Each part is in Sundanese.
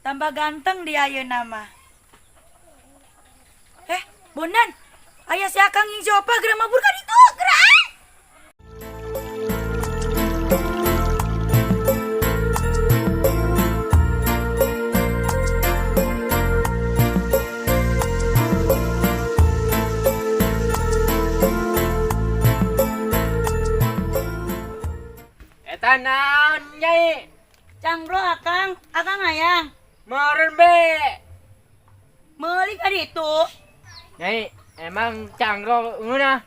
Tambah ganteng dia ayeuna mah. Eh, Bondan, aya si Akang jeung si Opa geura mabur ka ditu, geura. Eta naon, Nyai? Cangro Akang, Akang hayang. Meureun be. Meuli ka ditu. Nyai, emang cangro ngeunah?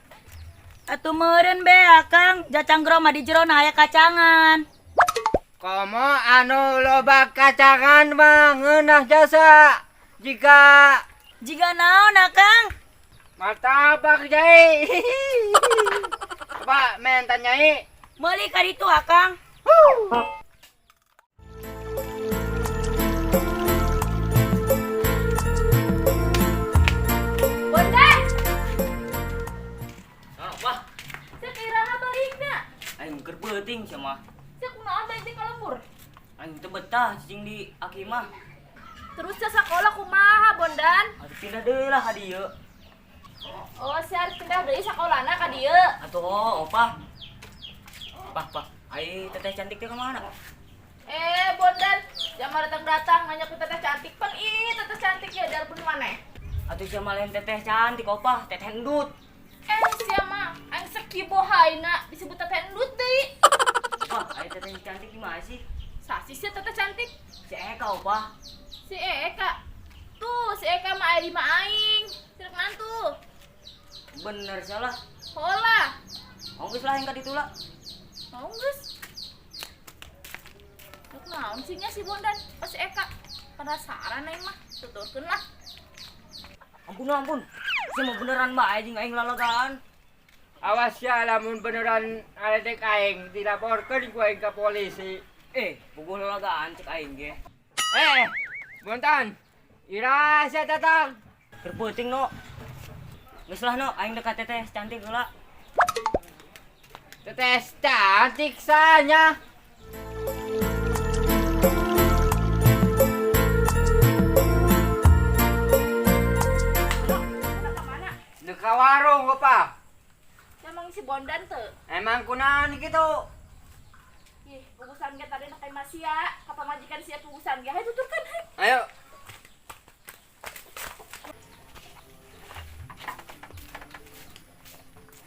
Atuh meureun be Akang, ja cangro mah di jero na aya kacangan. Komo anu loba kacangan mah ngeunah jasa. Jika Jiga naon Akang? Martabak, Nyai. Coba menta, Nyai. Meuli ka ditu Akang. Bondan, Apa? sia iraha balikna? Aing keur peuting sia mah. Sia kunaon balik ka lembur? Aing teu betah cicing di aki mah. Terus sia sakola kumaha, Bondan? Atuh pindah deui lah ka dieu. Oh, sia harus pindah deui sakolana ka dieu. Atuh oh, Opa. Pah, pah. Ai teteh cantik teh ka mana? Eh, Bondan, jangan datang-datang nanya ke teteh cantik. Pan ih, teteh cantik ya darbun maneh. Atuh sia mah lain teteh cantik, Opa, teteh endut. Eh, sia mah aing sakibohaina disebut teteh endut deui. Opa, ai teteh cantik di mana sih? Sasi sia teteh cantik. Si Eka, Opa. Si Eka. Tuh, si Eka mah aya di mah aing. Sirek mantu. Bener salah. Hola. Oh, geus lah aing ka ditu lah. Mau geus. Rek naon sih nya si Bondan pas si Eka? Penasaran aing mah. Tuturkeun lah. Ampun, ampun. Sia mah beneran bae jeung aing lalagaan. Awas ya lamun beneran aledek aing dilaporkeun ku aing ka polisi. Eh, puguh lalagaan cek aing ge. Eh, Bontan. Ira sia datang. Keur peuting no. Geus lah no, aing dekat teteh cantik heula. Teteh cantik sanya. Udah ka mana? Nu ka warung, Opa. Emang si Bondan teu? Emang kunaon kitu? Ih, pugusan ge tadi nak ka sia, ka pamajikan sia pugusan ge. Hayu tuturkeun, hayu. Ayo.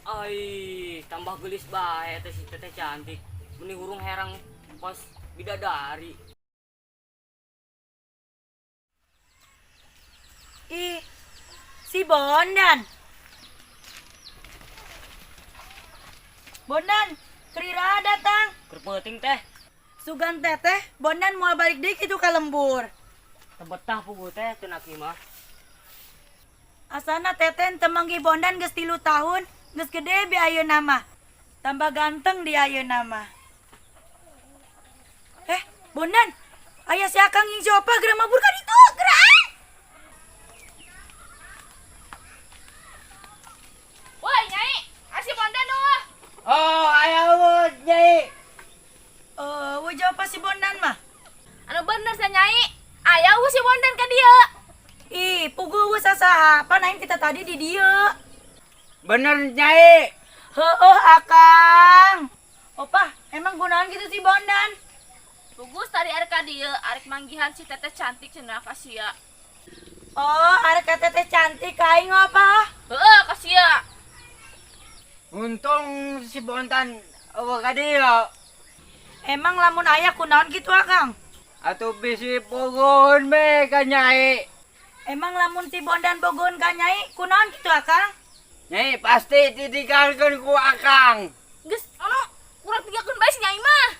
Ai, tambah gelis bae teh si teteh cantik. Meni hurung herang kos bidadari. Ih, si Bondan. Bondan, keur iraha datang? Keur peuting teh. Sugan teteh, Bondan mau balik deui kitu ka lembur. Teu betah puguh teh teu naki mah. Asana teteh teu manggih Bondan geus 3 tahun, geus gede be ayeuna mah. Tambah ganteng di ayeuna mah. Eh, Bondan, aya si Akang jeung si Opa geura mabur ka ditu, geura. Woi, Nyai, si Bondan eueuh. Oh, aya eueuh, Nyai. Eh, wujud apa si Bondan mah? Anu bener sia Nyai. Aya eueuh si Bondan ka dieu. Ih, puguh eueuh sasaha, pan aing kita tadi di dieu. Bener, Nyai. Heueuh, Akang. Opa, emang gunaon gitu si Bondan? Pugus tadi arek ka dieu, arek manggihan si teteh cantik cenah ka sia. Oh, arek ka teteh cantik ka aing apa? Heeh, ka sia. Untung si Bondan eueuh ka dieu. Emang lamun aya kunaon gitu Akang? Atuh bisi pogoon be ka Nyai. Emang lamun si Bondan bogoon ka Nyai kunaon gitu Akang? Nyai pasti ditinggalkeun ku Akang. Geus, anu kurang tinggalkeun bae si Nyai mah.